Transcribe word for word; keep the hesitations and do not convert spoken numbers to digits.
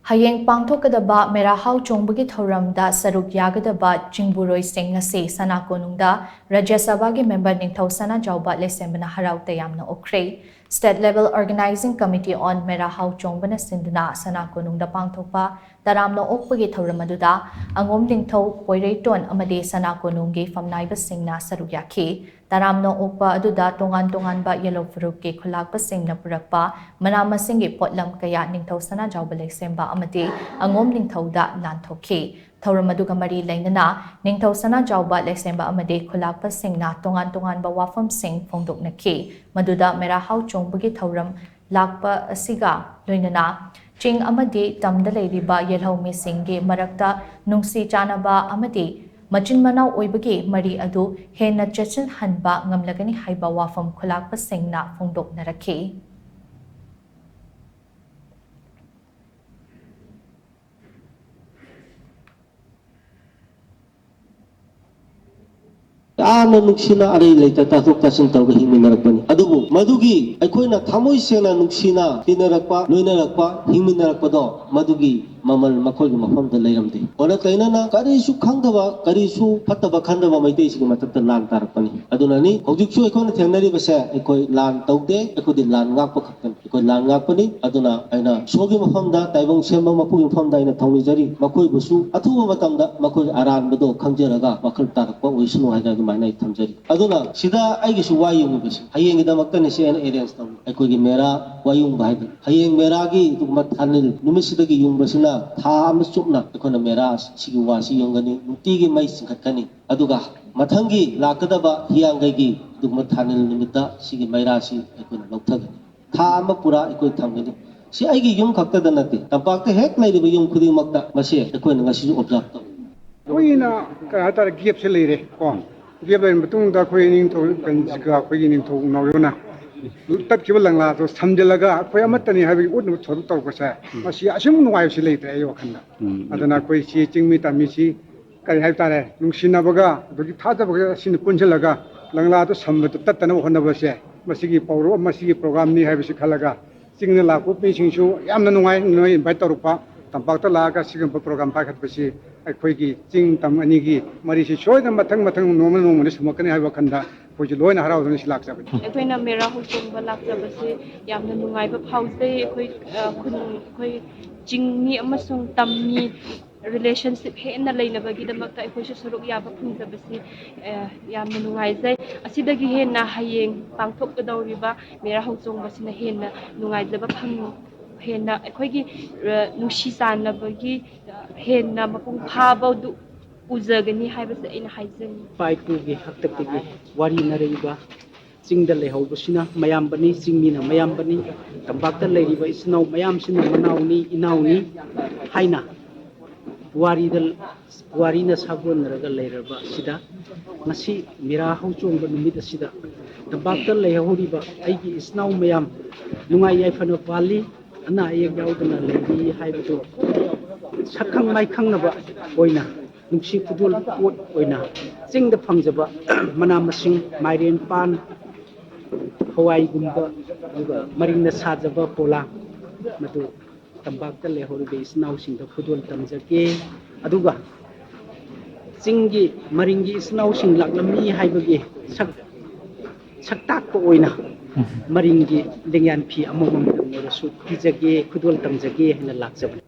ꯍꯌꯦꯡ ꯄꯥꯡꯊꯣꯛꯀꯗꯕ ꯃꯦꯔꯥ ꯍꯥꯎ ꯆꯣꯡꯕꯒꯤ ꯊꯧꯔꯝꯗ ꯁꯔꯨꯛ ꯌꯥꯒꯗꯕ ꯆꯤꯡꯕꯨꯔꯣꯏꯁꯤꯡ ꯉꯁꯤ ꯁꯅꯥ ꯀꯣꯅꯨꯡꯗ ꯔꯥꯖ꯭ꯌ ꯁꯚꯥꯒꯤ ꯃꯦꯝꯕꯔ ꯅꯤꯡꯊꯧ ꯁꯅꯥꯖꯥꯎꯕ ꯂꯩꯁꯦꯝꯕꯅ ꯍꯔꯥꯎ ꯇꯌꯥꯝꯅ ꯑꯣꯛꯈ꯭ꯔꯦ꯫ State Level Organizing Committee on ꯃꯦꯔꯥ ꯍꯥꯎ ꯆꯣꯡꯕꯅ ꯁꯤꯟꯗꯨꯅ ꯁꯅꯥ ꯀꯣꯅꯨꯡꯗ ꯄꯥꯡꯊꯣꯛꯄ ꯇꯔꯥꯝꯅ ꯑꯣꯛꯄꯒꯤ ꯊꯧꯔꯝ ꯑꯗꯨꯗ ꯑꯉꯣꯝ ꯅꯤꯡꯊꯧ, ꯄꯣꯏꯔꯩꯇꯣꯟ ꯑꯃꯗꯤ ꯁꯅꯥ ꯀꯣꯅꯨꯡꯒꯤ ꯐꯝꯅꯥꯏꯕꯁꯤꯡꯅ ꯁꯔꯨꯛ ꯌꯥꯈꯤ꯫ ꯇꯔꯥꯝꯅ ꯑꯣꯛꯄ ꯑꯗꯨꯗ ꯇꯣꯉꯥꯟ ꯇꯣꯉꯥꯟꯕ ꯌꯦꯜꯍꯧ ꯐꯨꯔꯨꯞꯀꯤ ꯈꯨꯂꯥꯛꯄꯁꯤꯡꯅ ꯄꯨꯔꯛꯄ ꯃꯅꯥ ꯃꯁꯤꯡꯒꯤ ꯄꯣꯠꯂꯝ ꯀꯌꯥ ꯅꯤꯡꯊꯧ ꯁꯅꯥꯖꯥꯎꯕ ꯂꯩꯁꯦꯝꯕ ꯑꯃꯗꯤ ꯑꯉꯣꯝ ꯅꯤꯡꯊꯧꯗ ꯂꯥꯟꯊꯣꯛꯈꯤ꯫ ꯊꯧꯔꯝ ꯑꯗꯨꯒ ꯃꯔꯤ ꯂꯩꯅꯅ ꯅꯤꯡꯊꯧ ꯁꯅꯥꯖꯥꯎꯕ ꯂꯩꯁꯦꯝꯕ ꯑꯃꯗꯤ ꯈꯨꯂꯥꯛꯄꯁꯤꯡꯅ ꯇꯣꯉꯥꯟ ꯇꯣꯉꯥꯟꯕ ꯋꯥꯐꯝꯁꯤꯡ ꯐꯣꯡꯗꯣꯛꯅꯈꯤ꯫ ꯃꯗꯨꯗ ꯃꯦꯔꯥ ꯍꯥꯎ ꯆꯣꯡꯕꯒꯤ ꯊꯧꯔꯝ ꯂꯥꯛꯄ ꯑꯁꯤꯒ ꯂꯣꯏꯅꯅ ꯆꯤꯡ ꯑꯃꯗꯤ ꯇꯝꯗ ꯂꯩꯔꯤꯕ ꯌꯦꯜꯍꯧ ꯃꯤꯁꯤꯡꯒꯤ ꯃꯔꯛꯇ ꯅꯨꯡꯁꯤ ꯆꯥꯟꯅꯕ ꯑꯃꯗꯤ ꯃꯆꯤꯟ ꯃꯅꯥꯎ ꯑꯣꯏꯕꯒꯤ ꯃꯔꯤ ꯑꯗꯨ ꯍꯦꯟꯅ ꯆꯦꯠꯁꯤꯟꯍꯟꯕ ꯉꯝꯂꯒꯅꯤ ꯍꯥꯏꯕ ꯋꯥꯐꯝ ꯈꯨꯂꯥꯛꯄꯁꯤꯡꯅ ꯐꯣꯡꯗꯣꯛꯅꯔꯛꯈꯤ꯫ ꯌꯥꯝꯅ ꯅꯨꯡꯁꯤꯅ ꯑꯔꯩ ꯂꯩꯇ ꯇꯥꯊꯣꯛ ꯇꯥꯁꯤꯟ ꯇꯧꯔꯒ ꯍꯤꯡꯃꯤꯟꯅꯔꯛꯄꯅꯤ꯫ ꯑꯗꯨꯕꯨ ꯃꯗꯨꯒꯤ ꯑꯩꯈꯣꯏꯅ ꯊꯃꯣꯏ ꯁꯦꯡꯅ ꯅꯨꯡꯁꯤꯅ ꯇꯤꯟꯅꯔꯛꯄ, ꯂꯣꯏꯅꯔꯛꯄ, ꯍꯤꯡꯃꯤꯟꯅꯔꯛꯄꯗꯣ ꯃꯗꯨꯒꯤ ꯃꯃꯜ ꯃꯈꯣꯏꯒꯤ ꯃꯐꯝꯗ ꯂꯩꯔꯝꯗꯦ꯫ ꯑꯣꯟꯅ ꯇꯩꯅꯅ ꯀꯔꯤꯁꯨ ꯈꯪꯗꯕ, ꯀꯔꯤꯁꯨ ꯐꯠꯇꯕ ꯈꯟꯗꯕ ꯃꯩꯇꯩꯁꯤꯡꯒꯤ ꯃꯊꯛꯇ ꯂꯥꯟ ꯇꯥꯔꯛꯄꯅꯤ꯫ ꯑꯗꯨꯅꯅꯤ ꯍꯧꯖꯤꯛꯁꯨ ꯑꯩꯈꯣꯏꯅ ꯊꯦꯡꯅꯔꯤꯕꯁꯦ, ꯑꯩꯈꯣꯏ ꯂꯥꯟ ꯇꯧꯗꯦ, ꯑꯩꯈꯣꯏꯗꯤ ꯂꯥꯟ ꯉꯥꯛꯄ ꯈꯛꯇꯅꯤ꯫ ꯑꯩꯈꯣꯏ ꯂꯥꯟ ꯉꯥꯛꯄꯅꯤ꯫ ꯑꯗꯨꯅ ꯑꯩꯅ ꯏꯁꯣꯔꯒꯤ ꯃꯐꯝꯗ, ꯇꯥꯏꯕꯪ ꯁꯦꯝꯕ ꯃꯄꯨꯒꯤ ꯃꯐꯝꯗ ꯑꯩꯅ ꯊꯧꯅꯤꯖꯔꯤ, ꯃꯈꯣꯏꯕꯨꯁꯨ ꯑꯊꯨꯕ ꯃꯇꯝꯗ ꯃꯈꯣꯏꯒꯤ ꯑꯔꯥꯟꯕꯗꯣ ꯈꯪꯖꯔꯒ ꯋꯥꯈꯜ ꯇꯥꯔꯛꯄ ꯑꯣꯏꯁꯅꯨ ꯍꯥꯏꯅ ꯑꯗꯨꯃꯥꯏꯅ ꯑꯩ ꯊꯝꯖꯔꯤ꯫ ꯑꯗꯨꯅ ꯁꯤꯗ ꯑꯩꯒꯤꯁꯨ ꯋꯥ ꯌꯨꯡꯉꯤꯕꯁꯤ ꯍꯌꯦꯡꯒꯤꯗꯃꯛꯇꯅꯤ꯫ ꯁꯤ ꯑꯩꯅ arrange ꯇꯧꯔꯤ꯫ ꯑꯩꯈꯣꯏꯒꯤ ꯃꯦꯔꯥ ꯋꯥꯌꯨꯡꯕ ꯍꯥꯏꯗꯅ ꯍꯌꯦꯡ ꯃꯦꯔꯥꯒꯤ ꯑꯗꯨꯒꯨꯝꯕ ꯊꯥꯅꯤꯜ ꯅꯨꯃꯤꯠꯁꯤꯗꯒꯤ ꯌꯨꯡꯕꯁꯤꯅ ꯊꯥ ꯑꯃ ꯆꯨꯞꯅ ꯑꯩꯈꯣꯏꯅ ꯃꯦꯔꯥ ꯁꯤꯒꯤ ꯋꯥꯁꯤ ꯌꯨꯡꯒꯅꯤ, ꯅꯨꯡꯇꯤꯒꯤ ꯃꯩ ꯆꯤꯡꯈꯠꯀꯅꯤ꯫ ꯑꯗꯨꯒ ꯃꯊꯪꯒꯤ ꯂꯥꯛꯀꯗꯕ ꯍꯤꯌꯥꯡꯒꯩꯒꯤ ꯑꯗꯨꯒꯨꯝꯕ ꯊꯥꯅꯤꯜ ꯅꯨꯃꯤꯠꯇ ꯁꯤꯒꯤ ꯃꯩꯔꯥꯁꯤ ꯑꯩꯈꯣꯏꯅ ꯂꯧꯊꯒꯅꯤ꯫ ꯊꯥ ꯑꯃ ꯄꯨꯔꯥ ꯑꯩꯈꯣꯏ ꯊꯝꯒꯅꯤ꯫ ꯁꯤ ꯑꯩꯒꯤ ꯌꯨꯝ ꯈꯛꯇꯗ ꯅꯠꯇꯦ, ꯇꯝꯄꯥꯛꯇ ꯍꯦꯛ ꯂꯩꯔꯤꯕ ꯌꯨꯝ ꯈꯨꯗꯤꯡꯃꯛꯇ ꯃꯁꯤ ꯑꯩꯈꯣꯏꯅ ꯉꯁꯤꯁꯨ observe ꯇꯧꯏ꯫ ꯑꯩꯈꯣꯏꯅ ꯀꯩ ꯍꯥꯏꯇꯥꯔꯦ, gap ꯁꯦ ꯂꯩꯔꯦ ꯀꯣ꯫ Gap ꯂꯩꯔ ꯃꯇꯨꯡꯗ ꯑꯩꯈꯣꯏ ꯏꯅꯤꯡꯊꯧ ꯀꯟꯁꯤꯒ ꯑꯩꯈꯣꯏꯒꯤ ꯅꯤꯡꯊꯧ ꯅꯥꯎꯔꯦꯝꯅ ꯇꯠꯈꯤꯕ ꯂꯪꯂꯥꯗꯣ ꯁꯝꯖꯤꯜꯂꯒ ꯑꯩꯈꯣꯏ ꯑꯃꯠꯇꯅꯤ ꯍꯥꯏꯕꯒꯤ ꯎꯠꯅꯕ ꯊꯧꯔꯝ ꯇꯧꯔꯛꯄꯁꯦ, ꯃꯁꯤ ꯑꯁꯤꯃꯨꯛ ꯅꯨꯡꯉꯥꯏꯕꯁꯤ ꯂꯩꯇ꯭ꯔꯦ ꯑꯩ ꯋꯥꯈꯜꯗ꯫ ꯎꯝ꯫ ꯑꯗꯨꯅ ꯑꯩꯈꯣꯏ ꯁꯤ ꯆꯤꯡꯃꯤ ꯇꯝꯃꯤꯁꯤ ꯀꯔꯤ ꯍꯥꯏꯕ ꯇꯥꯔꯦ, ꯅꯨꯡꯁꯤꯅꯕꯒ ꯑꯗꯒꯤ ꯊꯥꯖꯕꯒ ꯑꯁꯤꯅ ꯄꯨꯟꯁꯤꯜꯂꯒ ꯂꯪꯂꯥꯗꯣ ꯁꯝꯕꯗꯨ ꯇꯠꯇꯅꯕ ꯍꯣꯠꯅꯕꯁꯦ, ꯃꯁꯤꯒꯤ ꯄꯧꯔ-, ꯃꯁꯤꯒꯤ program ꯅꯤ ꯍꯥꯏꯕꯁꯤ ꯈꯜꯂꯒ ꯆꯤꯡꯗ ꯂꯥꯛꯄ ꯃꯤꯁꯤꯡꯁꯨ ꯌꯥꯝꯅ ꯅꯨꯡꯉꯥꯏ, ꯅꯣꯏ invite ꯇꯧꯔꯛꯄ꯫ ꯇꯝꯄꯥꯛꯇ ꯂꯥꯛꯑꯒ ꯁꯤꯒꯨꯝꯕ ꯄ꯭ꯔꯣꯒ꯭ꯔꯥꯝ ꯄꯥꯏꯈꯠꯄꯁꯤ ꯑꯩꯈꯣꯏꯒꯤ ꯆꯤꯡ ꯇꯝ ꯑꯅꯤꯒꯤ ꯃꯔꯤꯁꯤ ꯁꯣꯏꯗꯅ ꯃꯊꯪ ꯃꯊꯪ ꯅꯣꯡꯃ ꯅꯣꯡꯃꯗꯤ ꯁꯨꯝꯃꯛꯀꯅꯤ ꯍꯥꯏꯕ ꯋꯥꯈꯜꯗ ꯑꯩꯈꯣꯏꯁꯨ ꯂꯣꯏꯅ ꯍꯔꯥꯎꯗꯨꯅ ꯁꯤ ꯂꯥꯛꯆꯕꯅꯤ꯫ ꯑꯩꯈꯣꯏꯅ ꯃꯦꯔꯥ ꯍꯧꯆꯣꯡꯕ ꯂꯥꯛꯆꯕꯁꯤ ꯌꯥꯝꯅ ꯅꯨꯡꯉꯥꯏꯕ ꯐꯥꯎꯖꯩ꯫ ꯑꯩꯈꯣꯏ, ꯑ, ꯈꯨꯟ, ꯑꯩꯈꯣꯏ ꯆꯤꯡꯃꯤ ꯑꯃꯁꯨꯡ ꯇꯝꯃꯤ ꯔꯤꯂꯦꯁꯟꯁꯤꯞ ꯍꯦꯟꯅ ꯂꯩꯅꯕꯒꯤꯗꯃꯛꯇ ꯑꯩꯈꯣꯏꯁꯨ ꯁꯔꯨꯛ ꯌꯥꯕ ꯐꯪꯖꯕꯁꯤ, ꯑ, ꯌꯥꯝꯅ ꯅꯨꯡꯉꯥꯏꯖꯩ꯫ ꯑꯁꯤꯗꯒꯤ ꯍꯦꯟꯅ ꯍꯌꯦꯡ ꯄꯥꯡꯊꯣꯛꯀꯗꯧꯔꯤꯕ ꯃꯦꯔꯥ ꯍꯧꯆꯣꯡꯕꯁꯤꯅ ꯍꯦꯟꯅ ꯅꯨꯡꯉꯥꯏꯖꯕ ꯐꯪ-, ꯍꯦꯟꯅ ꯑꯩꯈꯣꯏꯒꯤ, ꯑ, ꯅꯨꯡꯁꯤ ꯆꯥꯟꯅꯕꯒꯤ, ꯑ, ꯍꯦꯟꯅ ꯃꯄꯨꯡ ꯐꯥꯕꯗꯨ ꯎꯖꯒꯅꯤ ꯍꯥꯏꯕꯁꯦ ꯑꯩꯅ ꯍꯥꯏꯖꯅꯤꯡꯏ꯫ ꯏꯄꯥ ꯏꯄꯨꯒꯤ ꯍꯥꯛꯇꯛꯇꯒꯤ ꯋꯥꯔꯤꯅꯔꯛꯏꯕ ꯆꯤꯡꯗ ꯂꯩꯍꯧꯕꯁꯤꯅ ꯃꯌꯥꯝꯕꯅꯤ, ꯆꯤꯡꯃꯤꯅ ꯃꯌꯥꯝꯕꯅꯤ, ꯇꯝꯄꯥꯛꯇ ꯂꯩꯔꯤꯕ ꯏꯆꯤꯟ ꯏꯅꯥꯎ ꯃꯌꯥꯝꯁꯤꯅ ꯃꯅꯥꯎꯅꯤ, ꯏꯅꯥꯎꯅꯤ ꯍꯥꯏꯅ ꯋꯥꯔꯤꯗ, ꯋꯥꯔꯤꯅ ꯁꯥꯒꯣꯟꯅꯔꯒ ꯂꯩꯔꯕ ꯑꯁꯤꯗ ꯉꯁꯤ ꯃꯦꯔꯥ ꯍꯧꯆꯣꯡꯕ ꯅꯨꯃꯤꯠ ꯑꯁꯤꯗ ꯇꯝꯄꯥꯛꯇ ꯂꯩꯍꯧꯔꯤꯕ ꯑꯩꯒꯤ ꯏꯆꯤꯟ ꯏꯅꯥꯎ ꯃꯌꯥꯝ ꯅꯨꯡꯉꯥꯏ ꯌꯥꯏꯐꯅ ꯄꯥꯜꯂꯤ, ꯑꯅꯥ ꯑꯌꯦꯛ ꯌꯥꯎꯗꯅ ꯂꯩꯔꯤ ꯍꯥꯏꯕꯗꯨ ꯁꯛꯈꯪ ꯃꯥꯏꯈꯪꯅꯕ ꯑꯣꯏꯅ ꯅꯨꯡꯁꯤ ꯈꯨꯗꯣꯜ ꯄꯣꯠ ꯑꯣꯏꯅ ꯆꯤꯡꯗ ꯐꯪꯖꯕ ꯃꯅꯥ ꯃꯁꯤꯡ, ꯃꯥꯏꯔꯦꯟ, ꯄꯥꯟ, ꯍꯋꯥꯏꯒꯨꯝꯕ, ꯑꯗꯨꯒ ꯃꯔꯤꯡꯅ ꯁꯥꯖꯕ ꯄꯣꯂꯥꯡ, ꯃꯗꯨ ꯇꯝꯄꯥꯛꯇ ꯂꯩꯍꯧꯔꯤꯕ ꯏꯆꯤꯟ ꯏꯅꯥꯎꯁꯤꯡꯗ ꯈꯨꯗꯣꯜ ꯇꯝꯖꯒꯦ꯫ ꯑꯗꯨꯒ ꯆꯤꯡꯒꯤ ꯃꯔꯤꯡꯒꯤ ꯏꯆꯤꯟ ꯏꯅꯥꯎꯁꯤꯡ ꯂꯥꯛꯂꯝꯃꯤ ꯍꯥꯏꯕꯒꯤ ꯁꯛ, ꯁꯛ ꯇꯥꯛꯄ ꯑꯣꯏꯅ ꯃꯔꯤꯡꯒꯤ ꯂꯦꯡꯌꯥꯟ ꯐꯤ ꯑꯃꯃꯝꯇꯪ ꯑꯣꯏꯔꯁꯨ ꯄꯤꯖꯒꯦ, ꯈꯨꯗꯣꯜ ꯇꯝꯖꯒꯦ ꯍꯥꯏꯅ ꯂꯥꯛꯆꯕꯅꯤ꯫